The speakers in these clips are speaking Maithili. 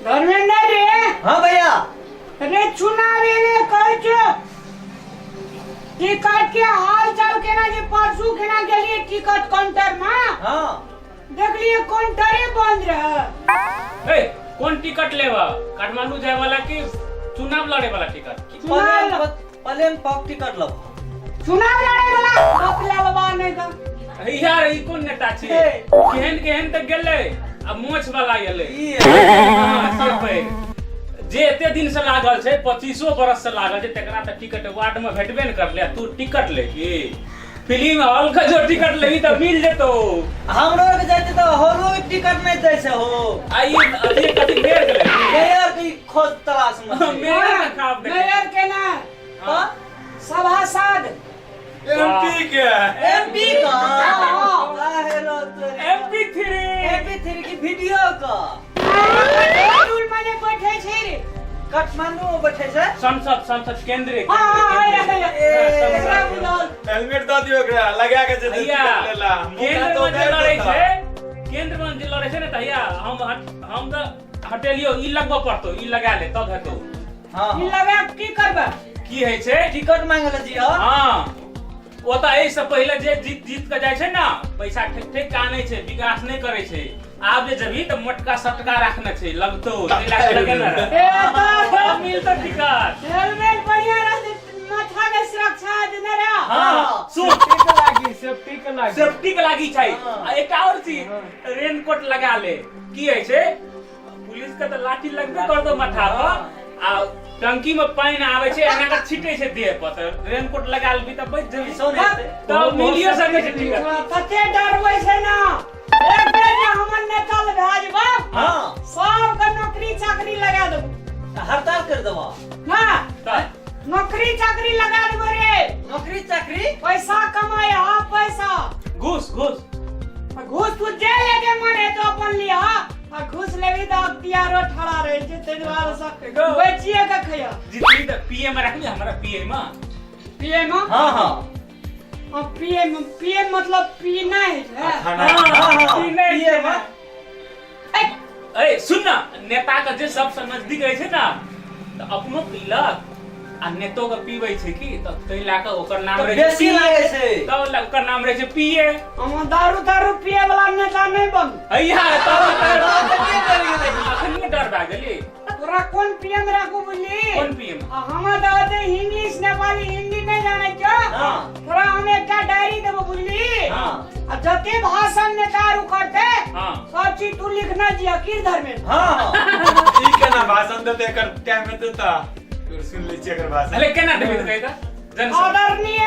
धर्मेंद्र रे। हाँ भैया। रे चुनाव एले कहै छो टिकट के हाल चाल केना जे परसू केना गेलिए टिकट काउंटर में। हाँ। देखलिए काउंटरे बंद रहे। ए कोन टिकट लेबा, काठमांडू जाए वाला कि चुनाव लड़े वाला टिकट? प्लेन प्लेन पक टिकट लब। चुनाव लड़े वाला बकला बाबा नहीं का। यार ई कोन नेता छी, केहन केहन तक गेलै आ मोछ वाला गेलै। ई हाँ, से पैघ। जे एते दिन से लागल छै, 25 बरस से लागल छै, तकरा तऽ टिकट वार्ड में भेटबे ने करले, तू टिकट ले की फिल्म हॉल के जो टिकट लेबी तऽ मिल जेतौ। हमरो के जाते तो हॉलो के टिकट नहीं दै छै हो। आ ई अथी कथी मेयर के लेबी? मेयर के खोज तलाश में छै। मेयर के खाब देखे। मेयर के ना। हाँ? सभासद। एमपी के। एमपी का। हाँ। आहे रो तोरी। एमपी 3। एमपी 3 की वीडियो का। रूल माने बैठे छै रे। काठमांडू में बैठे छै। संसद, संसद केंद्रीय। हाँ, हाँ, हाँ, हाँ, हाँ, ए, एकरा बुझल। हेलमेट दऽ दियौ एकरा लगा के जेतै भैया टिकट लेला। केंद्र में जे लड़ै छै, केंद्र में जे लड़ै छै ने, तऽ भैया हम तऽ हटेलियो, ई लगबऽ पड़तौ, ई लगा ले तब हेतौ। हाँ। ई लगा के की करबै? की होइ छै? टिकट मांगे ले जी। हाँ, ओ तऽ एहिसँ पहिले जे जीत जीत के जाइ छै ने, पैसा ठेक ठेक के आनै छै, विकास नहि करै छै। आब जे जेबही तऽ मोटका सटका राखने छै, लगतौ ताहि लए कऽ लगेने रह। ए तऽ तब मिलतौ टिकट। हेलमेट बढ़िया रहतै, माथा के सुरक्षा देने रह। हाँ, सुन। सेफ्टी के लागी, सेफ्टी के लागी। सेफ्टी के लागी छै। हाँ। आ एकटा और चीज, रेनकोट लगा ले। की होइ छै, पुलिस के तऽ लाठी लगबे करतौ माथा पर, आ टंकी में पानि आबै छै, एना के छिटै छै देह पर, तऽ रेनकोट लगा लेबही तऽ बचि जेबही। सोन हेतै। तब मिलियो सकै छै टिकट। तते डरबै छै ना, एक बेर जे हमर नेता लग भए जेबा, हाँ। सबके नौकरी चाकरी लगा देबो। हड़ताल कर देबो। ना। तऽ नौकरी चाकरी लगा देबो रे। नौकरी चाकरी? पैसा कमाए, हाँ पैसा। घूस, घूस। आ घूस तू जे लेके मन है तो अपन लिया, आ घूस लेबी तऽ अख्तियारो ठड़ा रहै छै, ताहि दुआरे से एगो। बेचिए के खैया। जितनी तऽ पीएम रखबी हमरा पीएम में। पीएम? हाँ, हाँ। हाँ, पीएम, पीएम मतलब पीना है। खाना। हाँ, हाँ, पीना है। पीएम। ए, ए सुन ना, नेता के जे सबसे नजदीक रहै छै ना, तऽ अपनो पीलक आ नेतो के पीबै छै की, तऽ ताहि लए कऽ ओकर नाम तऽ रहै छै बेसी पीए। लागै छै। तब ओकर नाम रहै छै पीए। हम दारू तारू पिए वाला नेता नहीं बनू। हैया, तब तऽ के डर गेलै? अखनियो डर भए गेली। तोरा कोन पीएम राखू बुझली? कोन पीएम? आ हमर तऽ ओते इंग्लिश नेपाली हिंदी नहीं जानै छौ। हाँ। तोरा हम एकटा डायरी देबो बुझली? हाँ। आ जते भाषण नेता आरू करते, हाँ। सब चीज तू लिखना जिया की धर्मेंद्र? हाँ, हाँ। ई केना भाषण देतै, एकर टाइम हेतै तऽ सुनि लै छियै एकर भाषण। अरे केना देबै तऽ कहि तऽ। जन आदरणीय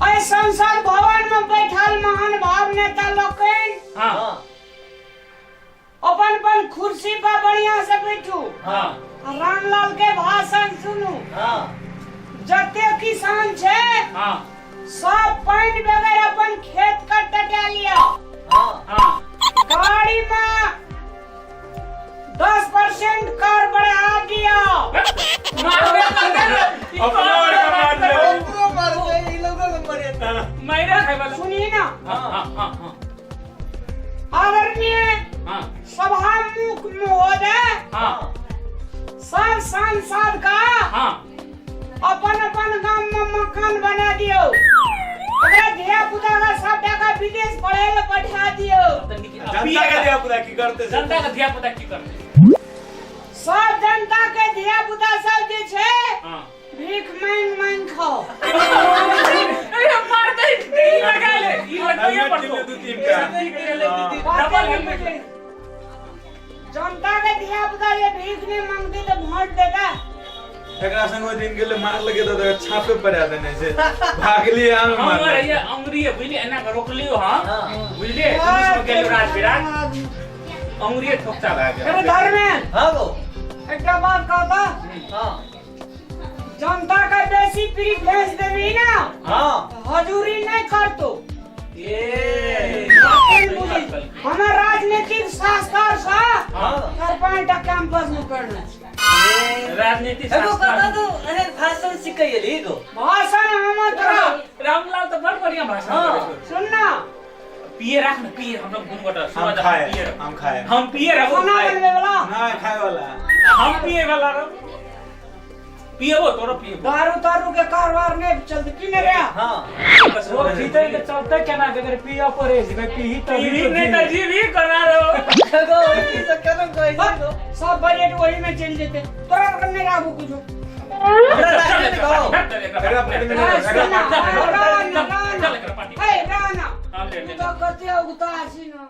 एहि संसद भवन में बैठल महान भाव नेता लोकनि, हाँ। हाँ। अपन अपन कुर्सी पर बढ़िया से बैठू। हाँ। आ रामलाल के भाषण सुनू। हाँ। जते किसान छै, हाँ। सब पानि बगैर अपन खेत के टटा लिया। हाँ। हाँ। गाड़ी में 10% कर बढ़ा दिया। मारबे करतै रे। ई अपनो आर के मार लेबै। ओकरो मारतै, ई लोगो के मरेतै। माइरे खाय वाला। सुनिए ना। हाँ, हाँ, हाँ, हाँ। आदरणीय हाँ। सभा मुख महोदय, हाँ। सब सांसद का हाँ। अपन अपन गाम में मकान बना दियो, ओकरा धिया पुता का सब टाका विदेश पढ़े ले पठा दियो। जनता के धिया पुता की करते? जनता के धिया पुता की करते? सब जनता के धिया पुता सब जे छै, हाँ। भीख मांग मांग खाओ। अरे मार दे, ई लगा ले, ई लगबैये हेलमेट पड़तौ। किन ले दू तीन टा। Double helmet. जनता के धिया पुता जे भीख नहीं मांगते तो वोट देता। एकरा संग ओहि दिन गेलै मार लगे तऽ छापे पड़ा देने छै, भागलियै हम। हमर मारलकै। ये अंगुरी बुझलियै, एना कऽ रोकलियो हम। हाँ। बुझलियै, पुलिस मे गेलियो राजविराज, अंगुरिये ठोकचा भए गेल। अरे धर्मेंद्र। हाँ गो। एकटा बात कहता। हाँ। जनता के बेसी प्रीफरेंस देबी ना, हाँ। हजूरी नहीं करतो। ए। हमर राजनीतिक शास्त्र से हाँ। 4-5 टा कैंपस में करना छै। ए। राजनीतिक एगो शास्त्र। कतऽ तू एहन भाषण सिखै एली गो? भाषण हमर तोरा रामलाल तऽ बड़ बढ़िया भाषण हाँ। करै छौ। सुन ना। पिए राख न, पिए हम लोग दुनू गोटा हम सुबह खाए, पिए रहो। हम खाए। हम पिए रहो। खाना बनबे वाला। नहीं, खाए वाला। हम पिए वाला रहो। पिएबो तोरो पिएबो। दारू तारू के कारोबार नहीं चलते की नहीं रे? हाँ। बस वो जीते के चलते केना के अगर पिया पड़े छै पीही तभी पीवी तो नहीं तो जीवी। जीवी करा रहो। गो ई सब केना कहै छै गो? सब बजट वही में चल जेते, तोरा के नहीं राबू कुछ। हमरा राखने ने कहो। एकरा पार्टी में नहीं, एकरा राना, पार्टी में नहीं। राना, चल एकरा पार्टी। हे राना, हाँ, ले, ले। तू तो कते उगता छी न।